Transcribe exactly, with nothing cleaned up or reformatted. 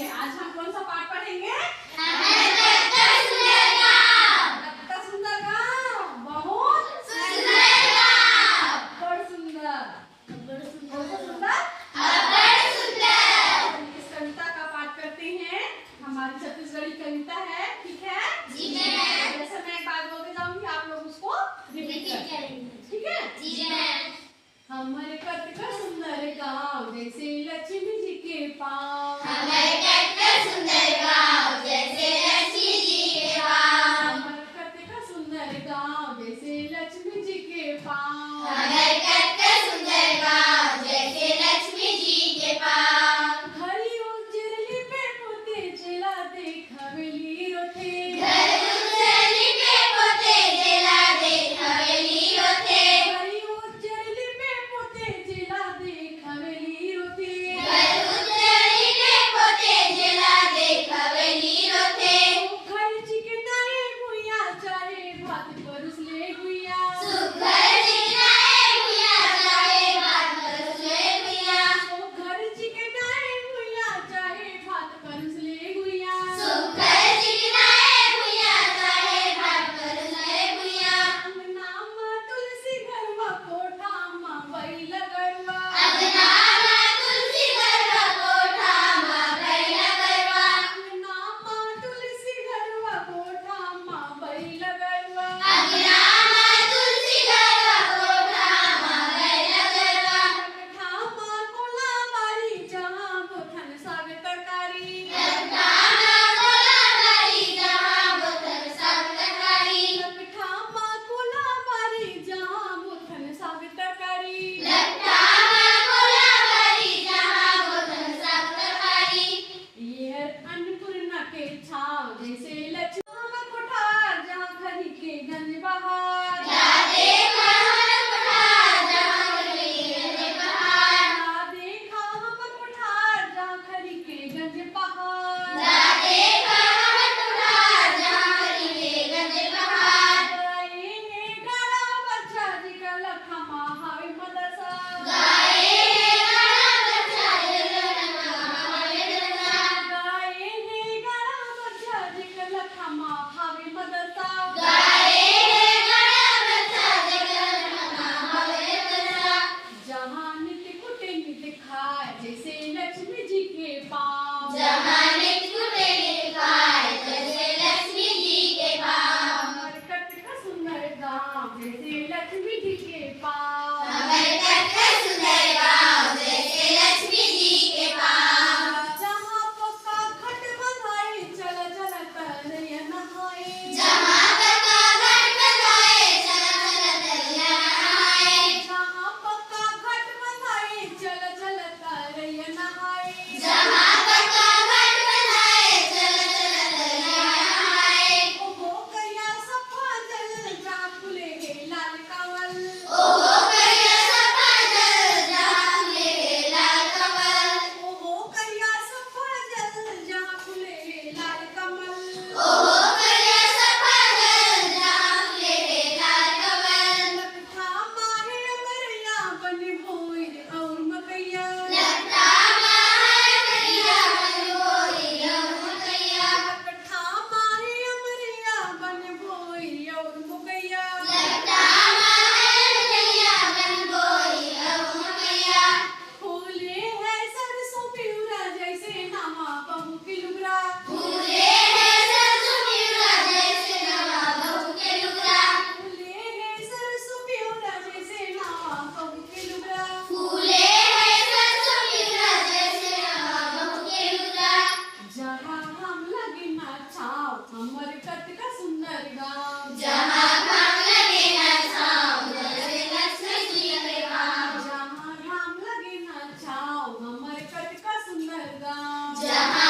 आज हम कौन सा पाठ पढ़ेंगे? हमारे कतका सुंदर गांव। कतका सुंदर गांव, बहुत सुंदर गांव। बड़ सुंदर। बड़ सुंदर। बड़ सुंदर। बड़ सुंदर। इस कविता का पाठ करते हैं। हमारी छत्तीसगढ़ी कविता है, ठीक है? जी मैम। जैसे मैं एक बार बोलते जाऊंगी, आप लोग उसको रिपीट करेंगे, ठीक है? जी मैम। हमर कतका सुंदर गांव, जैसे लक्ष्मी जी के पांव। हमर कतका सुंदर गांव, जैसे लक्ष्मी जी के पांव। हमर कतका सुंदर गांव, जैसे लक्ष्मी जी के पांव। हमर कतका सुंदर गांव, जैसे लक्ष्मी जी के पांव। घरी उज्जर लिपे पोते, जेला देख हवेली रोथे। घर उज्जर लिपे पोते, जेला देख हवेली रोथे। घरी उज्जर लिपे पोते, जेला देख हवेली रोथे। घर उज्जर लिपे पोते, जेला देख हवेली रोथे। घर चिकनाए भुइयां, चाहे भात परुस ले भुइयां। सुघर चिकनाए भुइयां, चाहे भात परुस ले भुइयां। सुघर चिकनाए भुइयां, चाहे भात परुस ले भुइयां। सुघर चिकनाए भुइयां, चाहे भात परुस ले भुइयां। अंगना म तुलसी घरवा, कोठा म बइला गरवा। अंगना म तुलसी घरवा, कोठा म बइला गरवा। अंगना म तुलसी घरवा, कोठा म बइला गरवा। अंगना म तुलसी घरवा, कोठा म बइला गरवा। लकठा म कोला बारी, जहां बोथन साग तरकारी। लकठा म कोला बारी, जहां बोथन साग तरकारी। लकठा म कोला बारी, जहां बोथन साग तरकारी। लकठा म कोला बारी, जहां बोथन साग तरकारी। ये हर अन्नपूर्णा के छांव, जैसे लक्ष्मी हमर कोठार, जहां खरी के गंज बहार। जा देख हमर कोठार, जहां खरी के गंज बहार। जा देख हमर कोठार, जहां खरी के गंज बहार। जा देख हमर कोठार, जहां खरी के गंज बहार। गाय हे गाड़ा बछा, जेकर लकठा म हावे मदरसा। गाय हे गाड़ा बछा, जेकर लकठा म हावे मदरसा। गाय हे गाड़ा बछा, जेकर लकठा म हावे मदरसा। गाय हे गाड़ा बछा, जेकर लकठा म हावे मदरसा। जहां नित कुटे नित खाय, जैसे लक्ष्मी जी के पांव। जहां नित कुटे नित खाय, जैसे लक्ष्मी जी के पांव। हमर कतका सुंदर गांव, जैसे लक्ष्मी जी के पांव। हमर कतका सुंदर गांव, जैसे लक्ष्मी जी के पांव। जहां पक्का घट बंधाय, चला चला तरैया नहाय। जहां पक्का घट बंधाय, चला चला तरैया नहाय। जहां पक्का घट बंधाय, चला चला तरैया नहाय। जहां पक्का घट बंधाय, चला चला तरैया नहाय। ओहो करिया सफा जल, जहां फूले हे लाल कंवल। ओहो करिया सफा जल, जहां फूले हे लाल कंवल। ओहो करिया सफा जल, जहां फूले हे लाल कंवल। ओहो करिया सफा जल, जहां फूले हे लाल कंवल। लकठा म हे अमरैया, बन भोइर अउ मकैया। लकठा म हे अमरैया, बन भोइर अउ मकैया। लकठा म हे अमरैया, बन भोइर अउ मकैया। लकठा म हे अमरैया, बन भोइर अउ मकैया। फूले हे सरसों पिउरा, जैसे नवा बहू के लुगरा। फूले हे सरसों पिउरा, जैसे नवा बहू के लुगरा। फूले हे सरसों पिउरा, जैसे नवा बहू के लुगरा। फूले हे सरसों पिउरा, जैसे नवा बहू के लुगरा। जहां घाम लगे ना छांव, हमर कतका सुंदर गांव। जहां घाम लगे ना छांव, जैसे लक्ष्मी जी के पांव। जहां घाम लगे ना छांव, हमर कतका सुंदर गांव। जहां